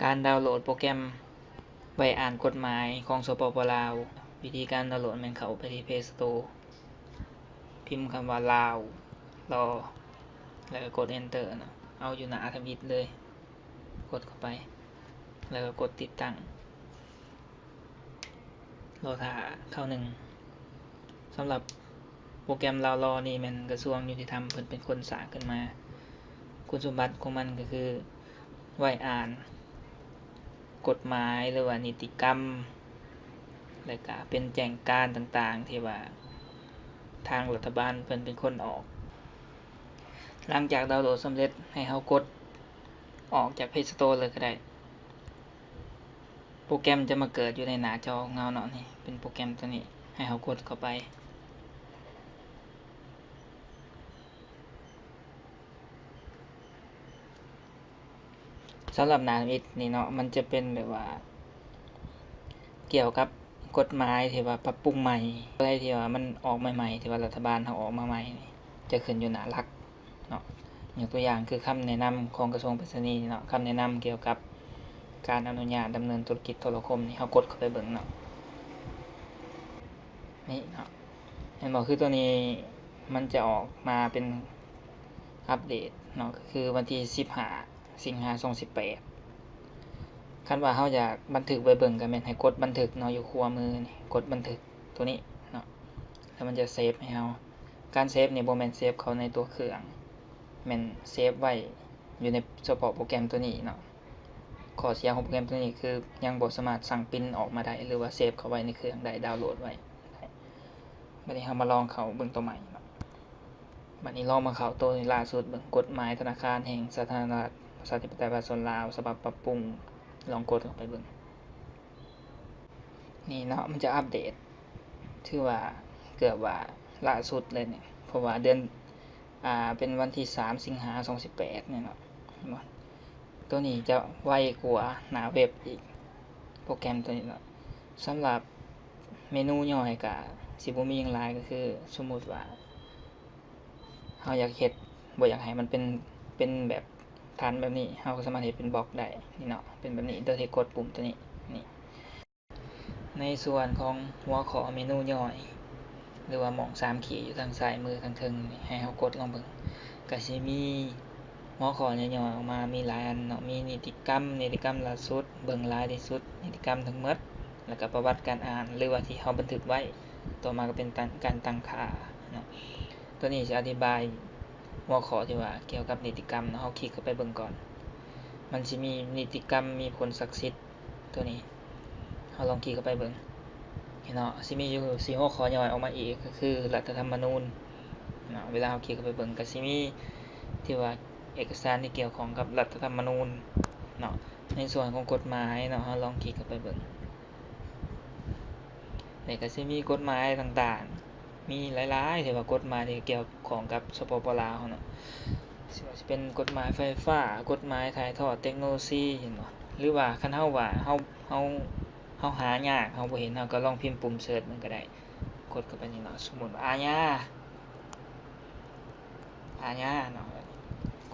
ການດາວໂຫຼດໂປຣແກຣມໄວ້ອ່ານກົດໝາຍຂອງ ສປປ ລາວ. ວິທີການດາວໂຫຼດແມ່ນເຂົ້າໄປທີ່ Play Store ພິມຄຳວ່າ ລາວ ລໍ ແລ້ວກໍກົດ Enter ເນາະ, ເອົາຢູ່ໜ້າທຳອິດເລີຍ, ກົດເຂົ້າໄປ ແລ້ວກໍກົດຕິດຕັ້ງ. ລໍຖ້າຄາວໜຶ່ງ. ສຳລັບໂປຣແກຣມລາວລໍນີ້ແມ່ນກະຊວງຍຸຕິທຳເພິ່ນເປັນຄົນສ້າງຂຶ້ນມາ. ຄຸນສົມບັດຂອງມັນກະຄືໄວ້ອ່ານກົດໝາຍ ຫຼືວ່ານິຕິກຳ ແລະກະເປັນແຈ້ງການຕ່າງໆ ທີ່ວ່າທາງລັດຖະບານເພິ່ນເປັນຄົນອອກ. ຫຼັງຈາກດາວໂຫຼດສຳເລັດ ໃຫ້ເຮົາກົດອອກຈາກ Play Store ເລີຍກະໄດ້. ໂປຣແກຣມຈະມາເກີດຢູ່ໃນໜ້າຈໍຂອງເຮົາເນາະ, ນີ້ເປັນໂປຣແກຣມຕົວນີ້ ໃຫ້ເຮົາກົດເຂົ້າໄປ. ສຳລັບໜ້າທຳອິດນີ້ເນາະ ມັນຈະເປັນແບບວ່າກ່ຽວກັບກົດໝາຍທີ່ວ່າປັບປຸງໃໝ່, ອະໄລທີ່ວ່າມັນອອກໃໝ່ໆ ທີ່ວ່າລັດຖະບານເຮົາອອກມາໃໝ່ນີ້ ຈະຂຶ້ນຢູ່ໜ້າຫຼັກ. ເນາະ, ຍົກຕົວຢ່າງຄືຄຳແນະນຳຂອງກະຊວງໄປສະນີເນາະ, ຄຳແນະນຳກ່ຽວກັບການອະນຸຍາດດຳເນີນທຸລະກິດໂທລະຄົມນີ້ ເຮົາກົດເຂົ້າໄປເບິ່ງເນາະ. ນີ້ເນາະ, ເຫັນບໍ່? ຄືຕົວນີ້ມັນຈະອອກມາເປັນອັບເດດເນາະ, ກະຄືວັນທີສິບຫ້າ ສິງຫາ ສອງພັນສິບແປດ. ຄັນວ່າເຮົາຢາກບັນທຶກໄວ້ເບິ່ງ ກະແມ່ນໃຫ້ກົດບັນທຶກເນາະ, ຢູ່ຂວາມືນີ້ ກົດບັນທຶກຕົວນີ້ເນາະ, ແລ້ວມັນຈະເຊບໃຫ້ເຮົາ. ການເຊບນີ້ບໍ່ແມ່ນເຊບເຂົ້າໃນຕົວເຄື່ອງ, ແມ່ນເຊບໄວ້ຢູ່ໃນສະເພາະໂປຣແກຣມຕົວນີ້ເນາະ. ຂໍ້ເສຍຂອງໂປຣແກຣມຕົວນີ້ຄືຍັງບໍ່ສາມາດສັ່ງປຣິ້ນອອກມາໄດ້ ຫຼືວ່າເຊບເຂົ້າໄວ້ໃນເຄື່ອງໄດ້, ດາວໂຫຼດໄວ້ໄດ້. ບາດນີ້ເຮົາມາລອງເຂົ້າເບິ່ງຕົວໃໝ່ເນາະ. ບາດນີ້ລອງມາເຂົ້າໂຕນີ້ລ່າສຸດເບິ່ງ, ກົດໝາຍທະນາຄານແຫ່ງສາທາລະນະລັດ ປະຊາທິປະໄຕ ປະຊາຊົນລາວ ສະບັບປັບປຸງ, ລອງກົດເຂົ້າໄປເບິ່ງ. ນີ້ເນາະ, ມັນຈະອັບເດດ ຖືວ່າເກືອບວ່າລ່າສຸດເລີຍນີ້, ເພາະວ່າເດືອນ ອ່າ ເປັນວັນທີສາມ ສິງຫາ ສອງພັນສິບແປດນີ້ເນາະ. ເຫັນບໍ່? ໂຕນີ້ຈະໄວກວ່າໜ້າເວັບອີກ, ໂປຣແກຣມໂຕນີ້ເນາະ. ສຳລັບເມນູຍ່ອຍກະຊິບໍ່ມີຫຍັງຫຼາຍ, ກະຄືສົມມຸດວ່າເຮົາຢາກເຮັດ ບໍ່ຢາກໃຫ້ມັນເປັນ ເປັນແບບຖັນແບບນີ້, ເຮົາກະສາມາດເຮັດເປັນບລັອກໄດ້. ນີ້ເນາະ, ເປັນແບບນີ້ ໂດຍທີ່ກົດປຸ່ມໂຕນີ້ ນີ້. ໃນສ່ວນຂອງຫົວຂໍ້ເມນູຍ່ອຍ ຫຼືວ່າໝ່ອງສາມຂີດຢູ່ທາງຊ້າຍມືທາງເທິງນີ້ ໃຫ້ເຮົາກົດລອງເບິ່ງ, ກະຊິມີຫົວຂໍ້ຍ່ອຍໆອອກມາ ມີຫຼາຍອັນເນາະ, ມີນິຕິກຳ, ນິຕິກຳລ່າສຸດ, ເບິ່ງຫຼາຍທີ່ສຸດ, ນິຕິກຳທັງໝົດ, ແລ້ວກະປະຫວັດການອ່ານ ຫຼືວ່າທີ່ເຮົາບັນທຶກໄວ້, ຕໍ່ມາກະເປັນການຕັ້ງຄ່າເນາະ. ໂຕນີ້ຊິອະທິບາຍຫົວຂໍ້ທີ່ວ່າກ່ຽວກັບນິຕິກຳເນາະ, ເຮົາຄລິກເຂົ້າໄປເບິ່ງກ່ອນ. ມັນຊິມີນິຕິກຳ ມີຜົນສັກສິດ ໂຕນີ້ ເຮົາລອງຄລິກເຂົ້າໄປເບິ່ງ. ເຫັນເນາະ, ຊິມີຢູ່ສີ່ຫົວຂໍ້ຍ່ອຍອອກມາອີກ ກະຄືລັດຖະທຳມະນູນເນາະ. ເວລາເຮົາຄລິກເຂົ້າໄປເບິ່ງ ກະຊິມີທີ່ວ່າເອກະສານທີ່ກ່ຽວຂ້ອງກັບລັດຖະທຳມະນູນເນາະ. ໃນສ່ວນຂອງກົດໝາຍເນາະ, ເຮົາລອງຄລິກເຂົ້າໄປເບິ່ງ. ແລ້ວກະຊິມີກົດໝາຍຕ່າງໆ ມີຫຼາຍໆ ທີ່ວ່າກົດໝາຍທີ່ກ່ຽວຂ້ອງກັບ ສປປ ລາວເຮົາເນາະ, ຊິວ່າຊິເປັນກົດໝາຍໄຟຟ້າ, ກົດໝາຍຖ່າຍທອດເຕັກໂນໂລຊີ ເຫັນບໍ່? ຫຼືວ່າຄັນເຮົາວ່າເຮົາ ເຮົາ ເຮົາຫາຍາກ ເຮົາບໍ່ເຫັນ ເຮົາກະລອງພິມປຸ່ມເສີດມັນກະໄດ້, ກົດເຂົ້າໄປນີ້ເນາະ. ສົມມຸດວ່າອາຍາ ອາຍາເນາະ,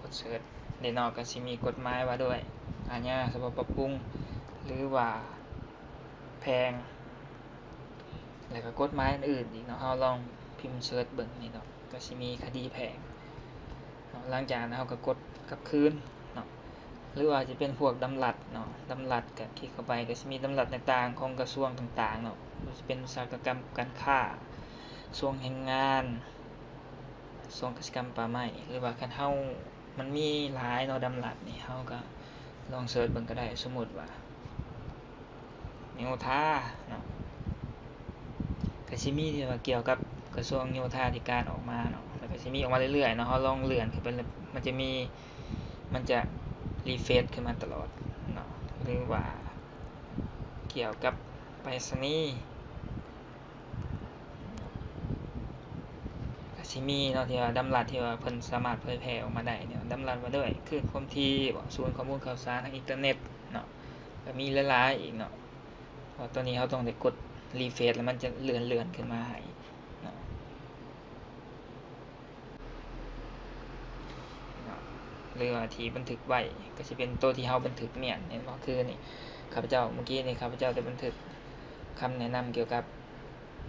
ກົດເສີດເດເນາະ, ກະຊິມີກົດໝາຍວ່າດ້ວຍອາຍາ ສະເພາະປັບປຸງ ຫຼືວ່າແພ່ງ ແລ້ວກະກົດໝາຍອື່ນໆອີກເນາະ. ເຮົາລອງພິມເສີດເບິ່ງນີ້ເນາະ, ກະຊິມີຄະດີແພ່ງເນາະ. ຫຼັງຈາກນັ້ນເຮົາກະກົດກັບຄືນເນາະ, ຫຼືວ່າຈະເປັນພວກດຳລັດເນາະ, ດຳລັດກະຄລິກເຂົ້າໄປ ກະຊິມີດຳລັດຕ່າງໆຂອງກະຊວງຕ່າງໆເນາະ, ບໍ່ວ່າຈະເປັນອຸດສາຫະກຳການຄ້າ, ກະຊວງແຮງງານ, ກະຊວງກະສິກຳປ່າໄມ້ ຫຼືວ່າຄັນເຮົາ ມັນມີຫຼາຍເນາະ ດຳລັດນີ້ ເຮົາກະລອງເສີດເບິ່ງກະໄດ້. ສົມມຸດວ່າໂຍທາເນາະ, ກະຊິມີທີ່ວ່າກ່ຽວກັບກະຊວງໂຍທາທິການອອກມາເນາະ, ແລ້ວກະຊິມີອອກມາເລື້ອຍໆເນາະ. ເຮົາລອງເລື່ອນຂຶ້ນໄປ ມັນຈະມີ ມັນຈະຣີເຟຣຊຂຶ້ນມາຕະຫຼອດເນາະ, ຫຼືວ່າກ່ຽວກັບໄປສະນີ ກະຊິມີເນາະ ທີ່ວ່າດຳລັດທີ່ວ່າເພິ່ນສາມາດເຜີຍແຜ່ອອກມາໄດ້ເນາະ, ດຳລັດວ່າດ້ວຍຄື້ນຄວາມຖີ່ບໍ ສູນຂໍ້ມູນຂ່າວສານທາງອິນເຕີເນັດເນາະ, ກະມີຫຼາຍໆອີກເນາະ. ເພາະວ່າຕອນນີ້ເຮົາຕ້ອງໄດ້ກົດຣີເຟຣຊ ແລ້ວມັນຈະເລື່ອນໆຂຶ້ນມາໃຫ້ເນາະ. ຫຼືວ່າທີ່ບັນທຶກໄວ້ ກໍຊິເປັນໂຕທີ່ເຮົາບັນທຶກແມ່ນ ເຫັນບໍ່? ຄືນີ້ ຂ້າພະເຈົ້າ ມື້ກີ້ນີ້ ຂ້າພະເຈົ້າໄດ້ບັນທຶກຄຳແນະນຳກ່ຽວກັບ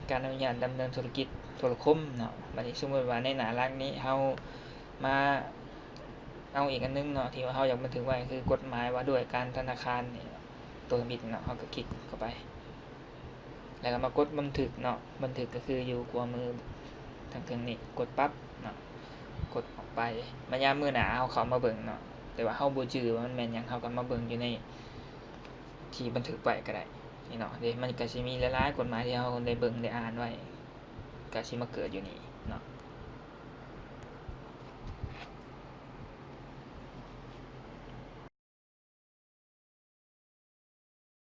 ການອະນຸຍາດດຳເນີນທຸລະກິດໂທລະຄົມເນາະ. ບັດນີ້ສົມມຸດວ່າໃນໜ້າຫຼັກນີ້ ເຮົາມາເອົາອີກອັນໜຶ່ງເນາະ ທີ່ວ່າເຮົາຢາກບັນທຶກໄວ້ ຄືກົດໝາຍວ່າດ້ວຍການທະນາຄານນີ້ ໂຕທຳອິດເນາະ ເຮົາກໍຄລິກເຂົ້າໄປ ແລ້ວກໍມາກົດບັນທຶກເນາະ. ບັນທຶກກໍຄືຢູ່ຂວາມືທາງເທິງນີ້ ກົດປັບເນາະ ກົດອອກໄປ. ມາຍາມມື້ໜ້າເຮົາເຂົ້າມາເບິ່ງເນາະ ແຕ່ວ່າເຮົາບໍ່ຈື່ວ່າມັນແມ່ນຫຍັງ ເຮົາກໍມາເບິ່ງຢູ່ໃນທີ່ບັນທຶກໄວ້ກໍໄດ້ ນີ້ເນາະ. ເດ້ ມັນກໍຊິມີຫຼາຍໆກົດໝາຍທີ່ເຮົາໄດ້ເບິ່ງໄດ້ອ່ານໄວ້ ກໍຊິມາເກີດຢູ່ນີ້.